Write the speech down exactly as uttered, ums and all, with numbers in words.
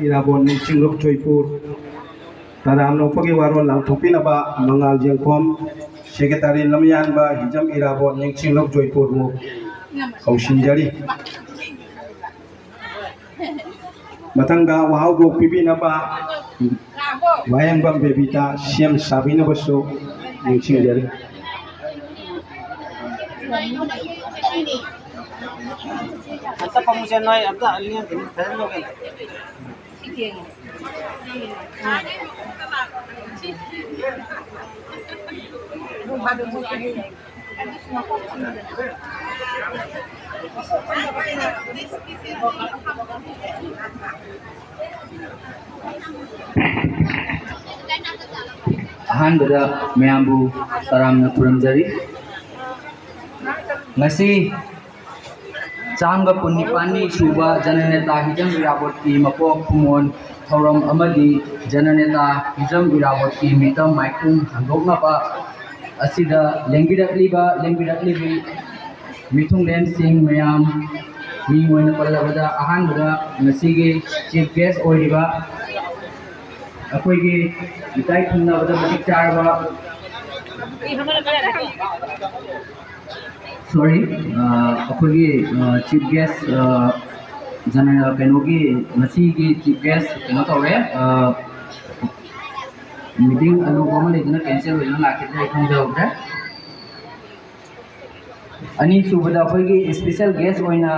ꯏꯔꯥꯕꯣꯠ ꯅꯤꯡꯁꯤꯡꯂꯨꯞ ꯖꯣꯏꯄꯨꯔ꯫ ꯇꯔꯥꯝꯅ ꯑꯣꯛꯄꯒꯤ ꯋꯥꯔꯣꯜ ꯂꯥꯡꯊꯣꯛꯄꯤꯅꯕ ꯃꯉꯥꯜ ꯌꯦꯡꯈꯣꯝ, ꯁꯦꯀ꯭ꯔꯦꯇꯔꯤ ꯂꯝꯌꯥꯟꯕ ꯍꯤꯖꯝ ꯏꯔꯥꯕꯣꯠ ꯅꯤꯡꯁꯤꯡꯂꯨꯞ ꯖꯣꯏꯄꯨꯔꯕꯨ ꯀꯧꯁꯤꯟꯖꯔꯤ꯫ ꯃꯊꯪꯗ ꯋꯥꯍꯧꯗꯣꯛ ꯄꯤꯕꯤꯅꯕ ꯋꯥꯍꯦꯡꯕꯝ ꯕꯦꯕꯤꯇꯥ ꯁꯤ ꯑꯦꯝ ꯁꯥꯕꯤꯅꯕꯁꯨ ꯅꯤꯡꯁꯤꯡꯖꯔꯤ꯫ ꯑꯝꯇ ꯐꯝꯃꯨꯁꯦ ꯅꯣꯏ, ꯑꯝꯇ ꯑꯅꯤ ꯑꯝꯇ ꯐꯖꯅ ꯅꯣꯛꯀꯦ꯫ ꯑꯍꯥꯟꯕꯗ ꯃꯌꯥꯝꯕꯨ ꯇꯔꯥꯝꯅ ꯈꯨꯔꯨꯝꯖꯔꯤ꯫ ꯉꯁꯤ ꯆꯥꯝꯃꯒ ꯀꯨꯟꯅꯤꯄꯥꯜꯅꯤ ꯁꯨꯕ ꯖꯅꯅꯦꯇꯥ ꯍꯤꯖꯝ ꯏꯔꯥꯕꯣꯠꯀꯤ ꯃꯄꯣꯛ ꯀꯨꯝꯑꯣꯟ ꯊꯧꯔꯝ ꯑꯃꯗꯤ ꯖꯅꯅꯦꯇꯥ ꯍꯤꯖꯝ ꯏꯔꯥꯕꯣꯠꯀꯤ ꯃꯤꯇꯝ ꯃꯥꯏꯈꯨꯝ ꯍꯥꯡꯗꯣꯛꯅꯕ ꯑꯁꯤꯗ ꯂꯦꯡꯕꯤꯔꯛꯂꯤꯕ, ꯂꯦꯡꯕꯤꯔꯛꯂꯤꯕꯤ ꯃꯤꯊꯨꯡꯂꯦꯟꯁꯤꯡ ꯃꯌꯥꯝ, ꯃꯤꯡ ꯑꯣꯏꯅ ꯄꯜꯂꯕꯗ ꯑꯍꯥꯟꯕꯗ ꯉꯁꯤꯒꯤ ꯆꯤꯐ ꯒꯦꯁ ꯑꯣꯏꯔꯤꯕ ꯑꯩꯈꯣꯏꯒꯤ ꯏꯀꯥꯏ ꯈꯨꯝꯅꯕꯗ ꯃꯇꯤꯛ ꯆꯥꯔꯕ, ꯁꯣꯔꯤ, ꯑꯩꯈꯣꯏꯒꯤ ꯆꯤꯐ ꯒꯦꯁ, ꯖꯅ ꯀꯩꯅꯣꯒꯤ ꯉꯁꯤꯒꯤ ꯆꯤꯐ ꯒꯦꯁ ꯀꯩꯅꯣ ꯇꯧꯔꯦ, ꯃꯤꯇꯤꯡ ꯑꯔꯨꯕ ꯑꯃ ꯂꯩꯗꯨꯅ ꯀꯦꯟꯁꯦꯜ ꯑꯣꯏꯗꯨꯅ ꯂꯥꯛꯈꯤꯗ꯭ꯔꯦ, ꯑꯩ ꯈꯪꯖꯍꯧꯗ꯭ꯔꯦ꯫ ꯑꯅꯤꯁꯨꯕꯗ ꯑꯩꯈꯣꯏꯒꯤ ꯏꯁꯄꯤꯁꯦꯜ ꯒꯦꯁ ꯑꯣꯏꯅ